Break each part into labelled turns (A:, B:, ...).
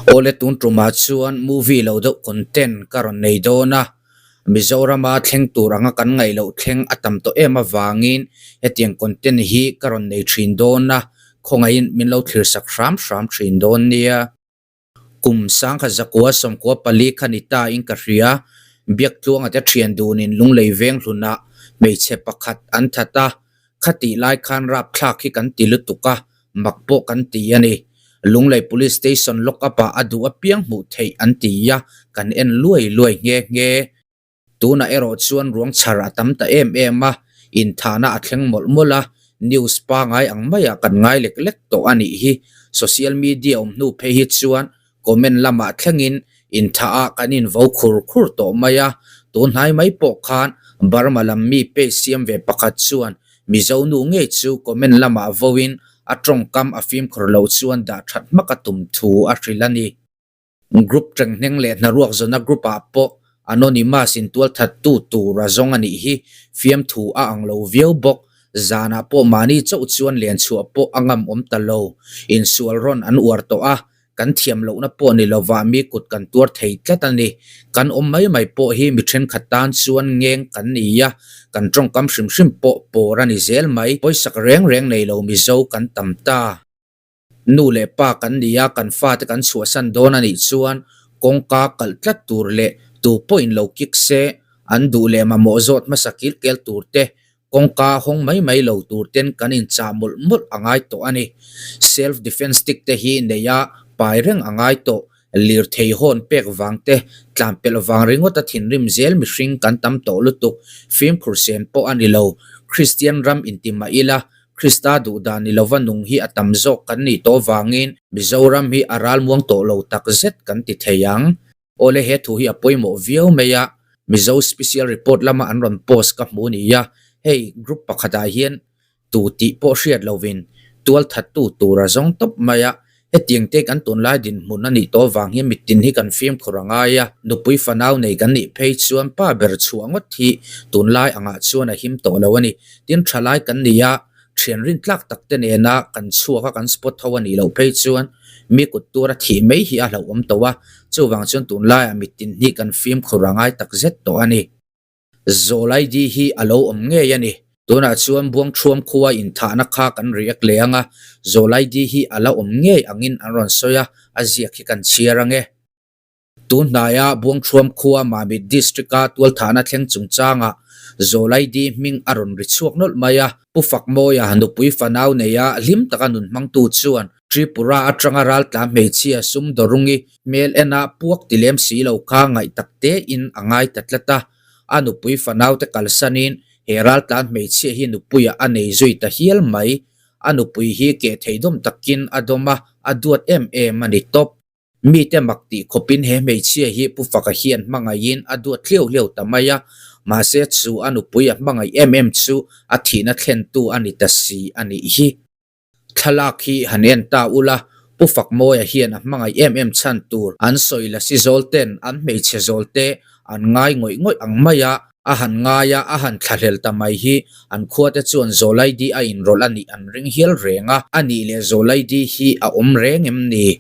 A: Awle tun tumah chuan movie lo deuh content ka rawn nei dawn a, Mizorama thleng tur anga kan ngaih loh thleng a tam tawh em avangin hetiang content hi ka rawn nei thin dawn a, khawngaihin min lo thlir sak hram hram thin dawn nia. Kum sangkhat zakua sawmkua pali kha ni ta in ka hria, Biaktluanga te thian dunin Lunglei veng hlunah hmeichhe pakhat an that a, Khatih lai khan rapthlak hi kan ti lutuk a, mak pawh kan ti a ni. Lunglei Police Station lock up ah a duh apiang hmuh theih an ti a, kan en luai luai nghe nghe. Tunah erawh chuan ruang chhar a tam ta em em a, inthahna a thleng mawlh mawlh a, news pangai ang maiah kan ngai lek lek tawh a nih hi. Social media awm hnu phei hi chuan Comment lamah thlengin inthah ah kan invo khur khur tawh mai a, tun hnai mai pawh khan Burma lam mi page siam ve pakhat chuan Mizo nu ngei chu comment lamah voin a tawngkam a fimkhur loh chuan dah that hmak a tum thu a hrilh a ni. Group tenghneng leh hnaruak zawna group ah pawh Anonymous in tualthat tu tur a zawng a nih hi fiamthu a ang lo viau bawk. Zanah pawh mahni chauh chuan len chhuah pawh a ngam awm ta lo. Insual rawn an uar tawh a, kan thiam lohna pawh ni lova mi kut kan tuar thei tlat a ni. Kan awm mai mai pawh hi mi thenkhat tan chuan ngeng kan ni a, kan tawngkam hrim hrim pawh pawr a ni zel mai. Pawisak reng reng nei lo Mizo kan tam ta. Nu leh pa kan ni a, kan fate kan chhuahsan dawn a nih chuan kawngka kalh tlat tur leh tu pawhin lo kik se, an duh leh mamawh zawt hmasa kilkel tur te Kawngka hawng mai mai lo tur ten kan inchah mawlh mawlh a ngai tawh a ni. Self defence stick te hi nei a pai reng a ngai tawh. Lirthei hawn pek vang te, tlan pelh vang ringawt a thinrim zel mihring kan tam tawh lutuk. Fimkhur sen pawh a ni lo. Kristian ram inti mah ila, Krista duhdan ni lova nung hi a tam zawk kan nih tawh vangin Mizoram hi a ralmuang tawh lo takzet kan ti thei ang. Awle he thu hi a pawimawh viau mai a, Mizo Special Report lama an rawn post ka hmu nia, hei group pakhatah hian tu tih pawh hriat lovin tualthattu tur a zawng tawp mai a, hetiang te kan tunlai dinhmun a nih tawh vang hian mitin hi kan fimkhur a ngai a, nupui fanau nei kan nih phei chuan pa ber chhuah ngawt hi tunlai angah chuan a him tawh lo a ni. Tin thalai kan ni a, Thian rin tlak tak te nena kan chhuak a kan spot ho a nih loh phei chuan mi kut tur a thih mai hi a hlauhawm tawh a, chuvang chuan tunlaiah mitin hnih kan fimkhur a ngai tak zet tawh a ni. Zawl ID hi a lo awm ngei a ni. Tunah chuan Buangthuam khua inthahna kha kan react leh ang a, Zawl ID hi a la awm ngei angin an rawn sawi a, a ziak hi kan chhiar ang e. Tun hnaia Buangthuam khua Mamit District-a tualthahna thleng chungchangah Zawlaidi hming a rawn ri chhuak nawlh mai a. Pu Fakmawia nupui fanau neia hlim taka nun hmangtu chuan Tripura atanga raltla hmeichhia sum dawrungi hmel ena puak ti lem si lo kha ngaih tak tein a ngai ta tlat a. A nupui fanaute kalsanin he raltlan hmeichhia hi nupuiah a nei zui ta hial mai. A nupui hi keh thei dawm takin a dawm a, a duat em em a ni tawp. Mite mak tih khawpin he hmeichhia hi Pu Faka hian hmangaihin a duat hliau hliau ta mai a, mahse chu a nupui a hmangaih em em chu a thihna thlentu a ni ta si a nih hi. Thlalak hi han en ta ula, Pu Fakmawia hian a hmangaih em em chhan tur an sawi la si zawl ten an hmeichhe zawl te an ngai ngawih ngawih ang mai a, a han ngai a, a han thlahlel ta mai hi an khuate chuan Zawlaidi a inrawlh a nih an ring hial reng a, a nih leh Zawlaidi hi a awm reng em ni?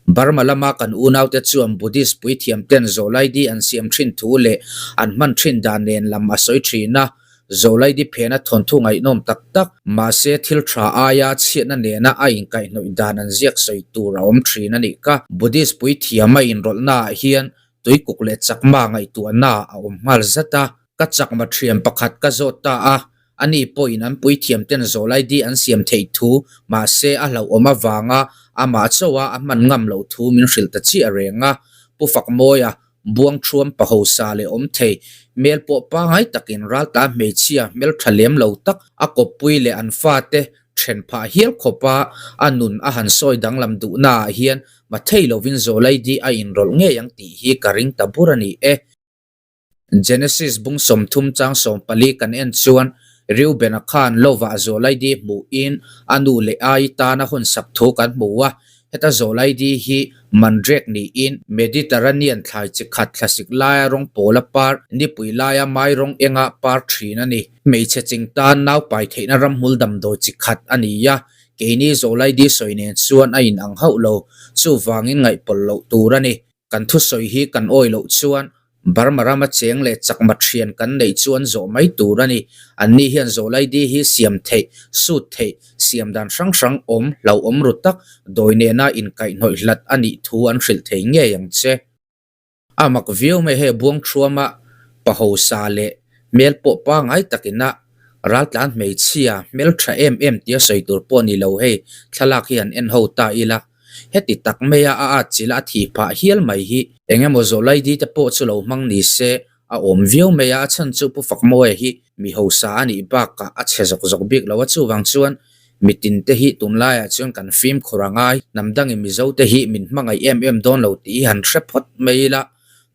A: Burma lama kan unaute chuan Buddhist puithiamten Zawlaidi an siam thin thu leh an hman thin dan nen lam a sawi thin a, Zawlaidi phena thawnthu ngaihnawm tak tak, mahse thil tha aia chhiatna nena a inkaihhnawih dan an ziak sawi tur a awm thin a nih kha. Buddhist puithiam a inrawlhnaah hian tuikuk leh chakma ngaihtuahna a awm nghal zat a. Ka chakma thian pakhat ka zawt ta a, ani pawhin an puithiam ten zawlaidi an siam theih thu, mahse a hlauhawm avanga amah chauha a hman ngam loh thu min hrilh ta chiah reng a. Pu Fakmawia, Buangthuam pahosa leh awm thei, hmel pawh pangai takin raltla hmeichhia hmeltha lem lo tak a kawppui leh an fate then phah hial khawpa a nun a han sawi danglam duhnaah hian mathei lovin zawlaidi a inrawlh ngei ang tih hi ka ring ta bur a ni e. Genesis bung 30 chang 14 kan en chuan Reuben-a khan lovah Zawlaidi hmuhin a nu leh ai tana hawnsak thu kan hmu a. Heta Zawlaidi hi Mandrake niin Mediterranean thlai chi khat thlasik laia rawng pawla par, nipui laia mai rawng enga par thin a ni. Hmeichhe ching tan naupai theihna ramhmul damdawi chi khat a ni a. Keini Zawlaidi sawi nen chuan a inang hauh lo. Chuvangin ngaihpawlh loh tur a ni. Kan thusawi hi kan awi loh chuan Burma rama cheng leh chakma thian kan neih chuan zawh mai tur a ni. Anni hian Zawlaidi hi siam theih, sut theih, siam dan hrang hrang awm, hlauhawm ru tak, dawi nena inkaihhnawih hlat a nih thu an hrilh thei ngei ang che. A mak viau mai hei Buangthuama pahosa leh hmel pawh pangai takina raltlan hmeichhia hmel tha em em tia sawi tur pawh ni lo hei thlalak hi han en ho ta ila heti tak maia a at chila a thih phah hial mai hi eng emaw zawlaidi te pawh chu lo hmang ni se a awm viau mai a a chhan chu Pu Fakmawia hi mi hausa a nih bakah a chhe zawk zawk bik lo a chuvang chuan Mitin te hi tunlaiah chuan kan fimkhur a ngai, hnam dangin Mizo te hi min hmangaih em em dawn lo tih hi han hre phawt mai ila,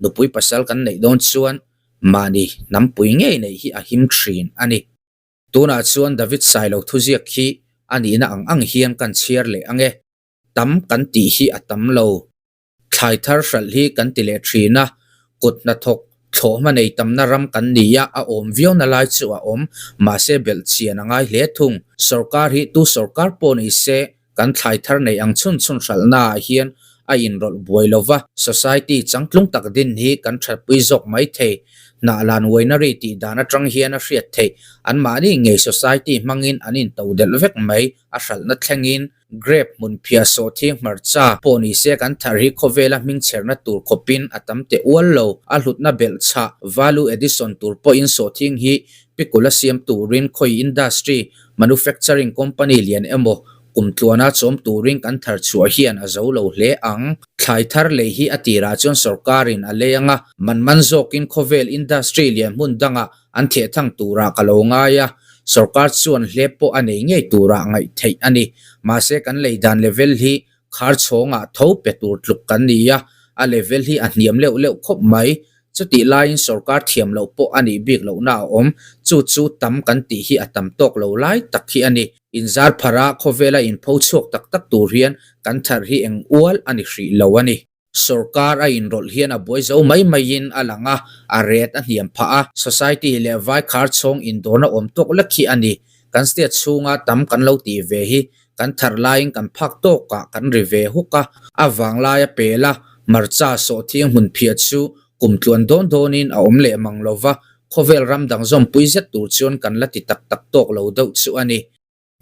A: nupui pasal kan neih dawn chuan mahni hnampui ngei neih hi a him thin a ni. Tunah chuan David Sailo thuziak hi a nihna ang ang hian kan chhiar leh ang e. Tam kan tih hi a tam lo. Thlai thar hralh hi kan ti leh thin a, kut hnathawk thlawhhma nei tamna ram kan ni a, a awm viauna lai chu a awm, mahse belh chian a ngai hle thung. Sorkar hi tu sorkar pawh ni se kan thlai thar nei ang chhun chhun hralhnaah hian a inrawlh buai lo va, society changtlung tak din hi kan thatpui zawk mai thei. Hnahlan winery tih dan atang hian a hriat theih, anmahni ngei society hmangin an intodelh vek mai, a hralhna thlengin. Grape hmun phiah sawhthing hmarcha pawh ni se kan thar hi khawvela hmingchherna tur khawpin a tam teh ual lo. A hlutna belh chhah, value addition, tur pawhin sawhthing hi pikul a siam turin khawi industry, manufacturing company lian emaw kum tluana chawm turin kan thar chhuah hian a zo lo hle ang. Thlai thar lei hi a tirah chuan sorkarin a lei ang a, man man zawkin khawvel industry lian hmun dangah An thehthang turah ka lo ngai a, sorkar chuan hlep pawh a nei ngei turah ngaih theih a ni. Mahse kan lei dan level hi khar chhawngah tho pe tur tluk kan ni a, a level hi a hniam leuh leuh khawp mai. Chutih laiin sorkar thiam loh pawh a nih bik lohna a awm, chu chu tam kan tih hi a tam tawk lo lai tak hi a ni. Inzar phara khawvela inpho chhuak tak tak tur hian kan thar hi eng ual a ni hrih lo a ni. Sorkar a inrawlh hian a buai zo mai maiin a lang a, a ret a hniam phah a, society leh vai khar chhawng indawrna awm tawk lek hi a ni. Kan state chhunga tam kan lo tih ve hi kan thar laiin kan phak tawkah kan ri ve huk a, a vanglaia pel a, hmarcha sawhthing hmun phiah chu kum tluan dawn dawnin a awm leh mang lo va, khawvel ram dang zawmpui zet tur chuan kan la ti tak tak tawk lo deuh chu a ni.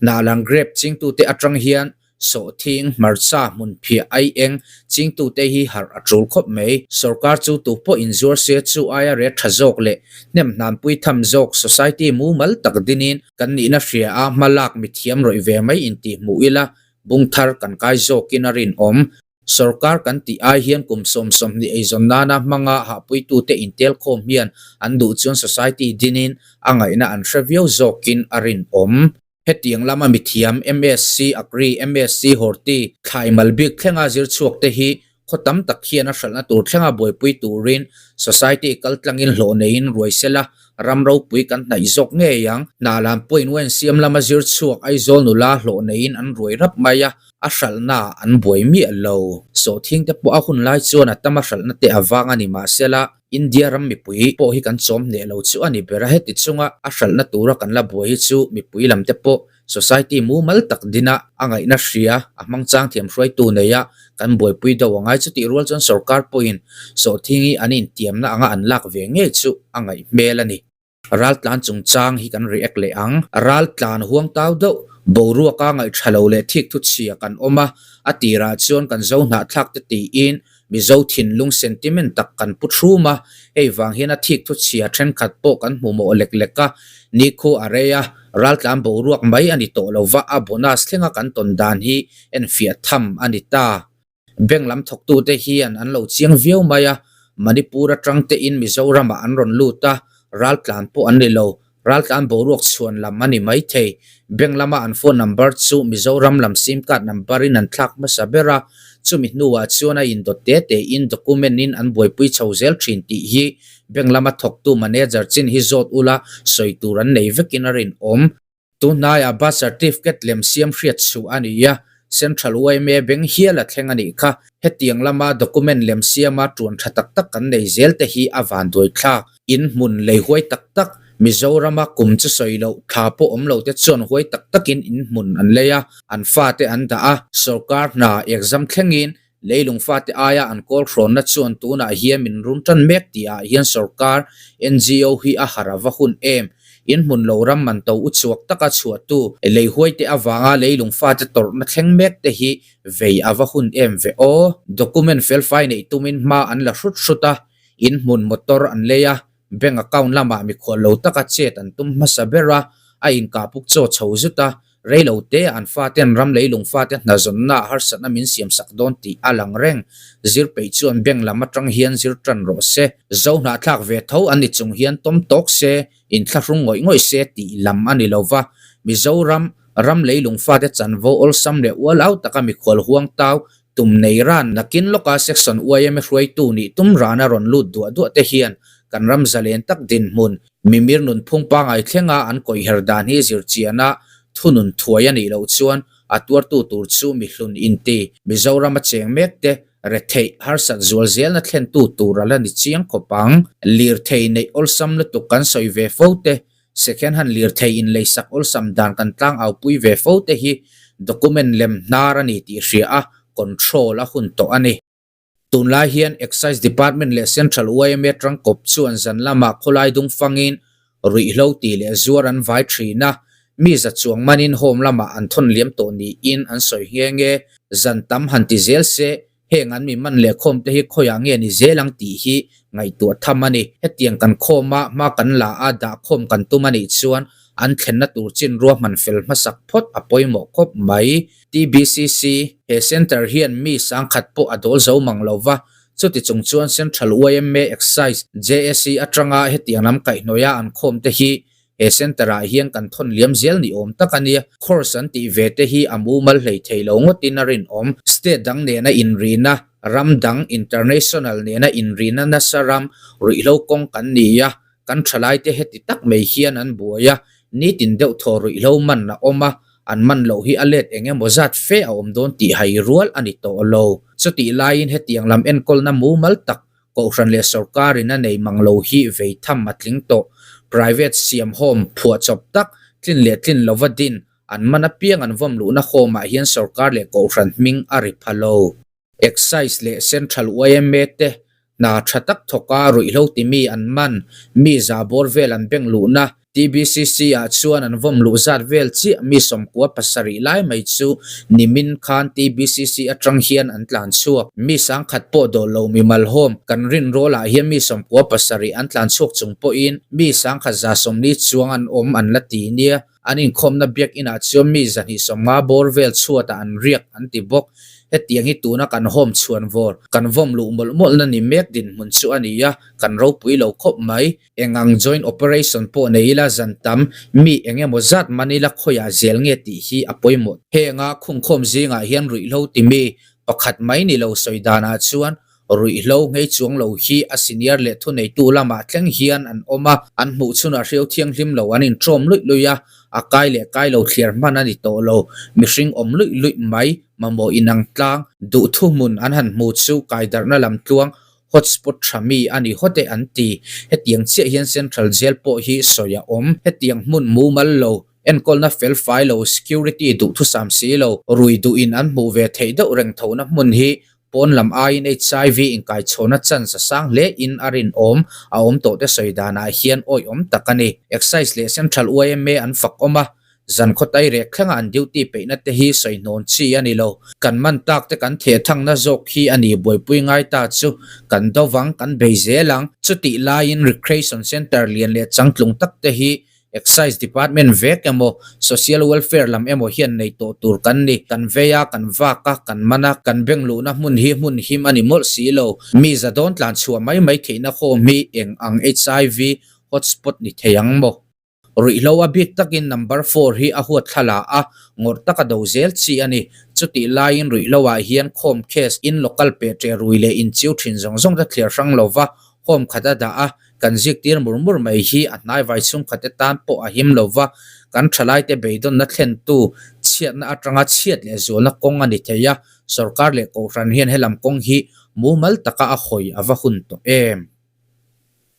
A: Hnahlang grape chingtute atang hian sawhthing, hmarcha, hmunphiah, aieng chingtute hi harh a tul khawp mai. Sorkar chu tu pawh inzuar se chu aia ret tha zawk leh hnem hnanpui tham zawk society mumal tak dinin kan nihna hria a hmalak mithiam rawih ve mai intihhmuh ila bung thar kan kai zawkin a rinawm. Sorkar kan tih ai hian kum 27 eizawn nana hmanga hahpuitute intelkhawm hian an duh chuan society dinin a ngaihna an hre viau zawkin a rinawm. Hetiang lama mithiam MSc Agri, MSc Horti, thlai mal bik thlenga zir chhuakte hi khaw tam tak hian a hralhna tur thlenga buaipui turin society kaltlangin hlawh neiin ruai sela ram ropui kan hnaih zawk ngei ang. Hnahlan pawhin wine siam lama zir chhuak Aizawl nula hlawh neiin an ruai rap mai a. A hralhna an buai miah lo. Sawhthing te pawh a hun lai chuan a tam a hralhna te a vang a ni mahsela India ram mipui pawh hi kan chawm hneh lo chu a ni ber a, heti chunga a hralhna tura kan la buai hi chu mipui lam te pawh society mumal tak dina a ngaihna hria a hmang chang thiam hruaitu neia kan buaipui deuh a ngai. Chutih rual chuan sorkar pawhin sawhthing hi an intiamna anga an lak ve ngei chu a ngaih hmel a ni. Raltlan chungchang hi kan react leh ang. Raltlan huang tau deuh, boruaka ngaihṭha lo leh thik thu chhia kan awm a, a tirah chuan kan zo hnahthlak te tiin Mizo thinlung sentiment tak kan pu thrum a, hei vang hian a thik thu chhia thenkhat pawh kan hmu mawh lek lek a, nikhu a rei a, raltlan boruak mai a ni tawh lo va, a bonus thlenga kan tawn dan hi enfiah tham a ni ta. Bank lam thawktute hian an lo chiang viau mai a, Manipur atang tein Mizoramah an rawn lut a, raltlan pawh an ni lo. Raltlan boruak chhuan lam a ni mai thei. Bank lama an phone number chu Mizoram lam sim card number in an thlak hmasa ber a, chumi hnuah chuan a indawt te tein document in an buaipui chho zel thin tih hi bank lama thawktu manager chin hi zawt ula sawi tur an nei vekin a rinawm. Tunhnaiah birth certificate lem siam hriat chhuh a ni a, Central yma beng hial a thleng a nih kha. Hetiang lama document lem siama tuan tha tak tak kan nei zel te hi a vanduai thlak. In hmun lei huai tak tak, Mizorama kum chu sawi loh thla pawh awm lo te chuan huai tak takin in hmun an lei a, an fate an dah a, sorkar hna exam thlengin leilung fate aia an kawl hrawnna chuan tunah hian min run tan mek tih ah hian sorkar NGO hi a harh a va hun em. In hmun lo ram man to uchuak taka chhuahtu lei huai te avanga leilung fate tawrhna thleng mek te hi vei a va hun em ve aw. Document felfai neih tumin hma an la hrut hrut a, in hmun motor an lei a, Bank account lamah mikhual lo taka chet an tum hmasa ber a, a inkahpuk chaw chho zut a, rei lo te an faten ram leilung fate hna zawnna ah harsatna min siamsak dawn tih a lang reng. Zir peih chuan bank lam atang hian zir tan rawh se. Zo hnahthlak ve tho an ni chung hian tawm tawk se, inthlahrung ngawih ngawih se tih lam a ni lo va. Mizoram ram leilung fate chanvo awlsam leh ual au taka mikhual huang tau Tum nei ran nakin lawka Section yma hruaitu nih tum rana rawn lut duah duah te hian kan ram zalen tak dinhmun, mimir nunphung pangai thlenga an kawihher dan hi zirchiana thunun thuai a nih loh chuan a tuartu tur chu mihlun inti Mizoram a cheng mek te retheih harsat zual zelna thlentu tur a la ni chiang khawp ang. Lirthei neih awlsam lutuk kan sawi ve fo te Second hand lirthei inleisak awlsam dan kan tlangaupui ve fo te hi document lem hnar a ni tih hria a, control a hun tawh a ni. Tunlai hian Excise Department leh Central yma tangkawp chuan zan lamah khawlai dung fangin ruihhlo tih leh zuar an vai thin a, mi za chuang manin home lamah an thawn liam tawh niin an sawi nghe nghe. Zan tam han ti zel se Heng an mi man leh khawm te hi khawiah nge ni zel ang tih hi ngaihtuah tham a ni. Hetiang kan khawm a, hma kan la a, dah khawm kan tum a nih chuan an thlenna tur chin ruahman fel hmasak phawt a pawimawh khawp mai. TBCC, He centre hian mi sangkhat pawh a dawl zo mang lo va, chuti chung chuan Central yma Excise, JAC, atanga hetiang lam kaihhnawih a an khawm te hi He centre ah hian kan thawn liam zel ni awm tak a nia. Course an tih ve te hi a mumal hlei thei lo ngawtin a rinawm. State dang nena inrina, ram dang, international, nena inrina nasa ram ruihhlo kawng kan ni a, kan thalai te heti tak mai hian an buai a, nitin deuh thaw ruihhlo man a awm a, an man loh hi a let eng emaw zat fe a awm dawn tih hai rual a ni tawh lo. Chutih laiin hetiang lam enkawlna mumal tak Kohhran leh sorkarin a nei mang lo hi vei tham a tling tawh. Private siam home phuahchawp tak, tlin leh tlin lova din, an man apiang an vawm luhna home ah hian sorkar leh kohhran hming a ri pha lo. Excise leh Central yma te hna tha tak thawka ruihhlo timi an man, mi za bawr vel an beng luhna, TBCC ah chuan an vawm luh zat vel chiah mi 97 lai mai chu nimin khan TBCC atang hian an tlan chhuak. Mi sangkhat pawh dawh lo mimal home kan rin rawl ah hian mi 97 an tlan chhuak chung pawhin mi 140 chuang an awm an la ti nia. An inkhawmna biakinn ah chuan mi 250 bawr vel chhuatah an riak an ti bawk. Hetiang hi tuna kan home chhuan vawr kan vawm luh mawlh mawlhna ni mek dinhmun chu a ni a, kan ropui lo khawp mai. Eng ang joint operation pawh nei ila zan tam, mi eng emaw zat man ila khawiah zel nge tih hi a pawimawh. Henga khungkhawm zingah hian ruihhlo timi pakhat mai ni lo sawi danah chuan ruihhlo nghei chuang lo hi a senior leh thuneitu lamah thleng hian an awm a, an hmuh chhunah hreu thianghlim lo an inṭawm luih luih a, a kai leh kai lo thliar hman a ni tawh lo. Mihring awm luih luih mai, mamawh inang tlang, duhthu hmun an han hmu chu kaidarhna lam tluang Hotspot tha mi a ni hawt e an ti. Hetiang chiah hian Central Jail pawh hi sawi a awm. Hetiang hmun mumal lo, enkawlna fel fai lo, security duhthusam si lo, rui duhin an hmuh ve theih deuh reng thona hmun hi pawn lam aiin HIV inkaichhawna chance a sang hle in a rinawm a awm tawh te sawi danah hian awihawm tak a ni. Excise leh Central yma an fak awm a, Zan khawtai rek thlenga an duty peihna te hi sawi hnawn chi a ni lo. Kan man tak te kan theh thangna zawk hi a ni buaipui ngai ta chu kan do vang kan bei zel ang. Chutih laiin Recreation Centre lian leh changtlung tak te hi Excise Department vek emaw Social Welfare lam emaw hian nei tawh tur kan ni. Kan vei a, kan vak a, kan man a, kan beng luhna hmun hi hmun him a ni mawlh si lo. Mi za dawn tlan chhuah mai mai theihna khawm hi eng ang HIV hotspot ni thei ang maw? Ruihhlo a bik takin number four hi a huat thla la a, ngawrh taka do zel chi a ni. Chutih laiin ruihhlo ah hian khawm case in local pe ṭe rui leh inchiu ṭhin zawng zawng te thliar hrang lova home khat a dah a, kan ziktir mur mur mai hi a hnaivai chhungkhat te tan pawh a him lova, kan ṭhalaite beidawnna thlentu chhiatna aṭanga chhiat leh zualna kawng a ni thei a, sorkar leh kohhran hian helam kawng hi mumal taka a hawi a va hun tawh em?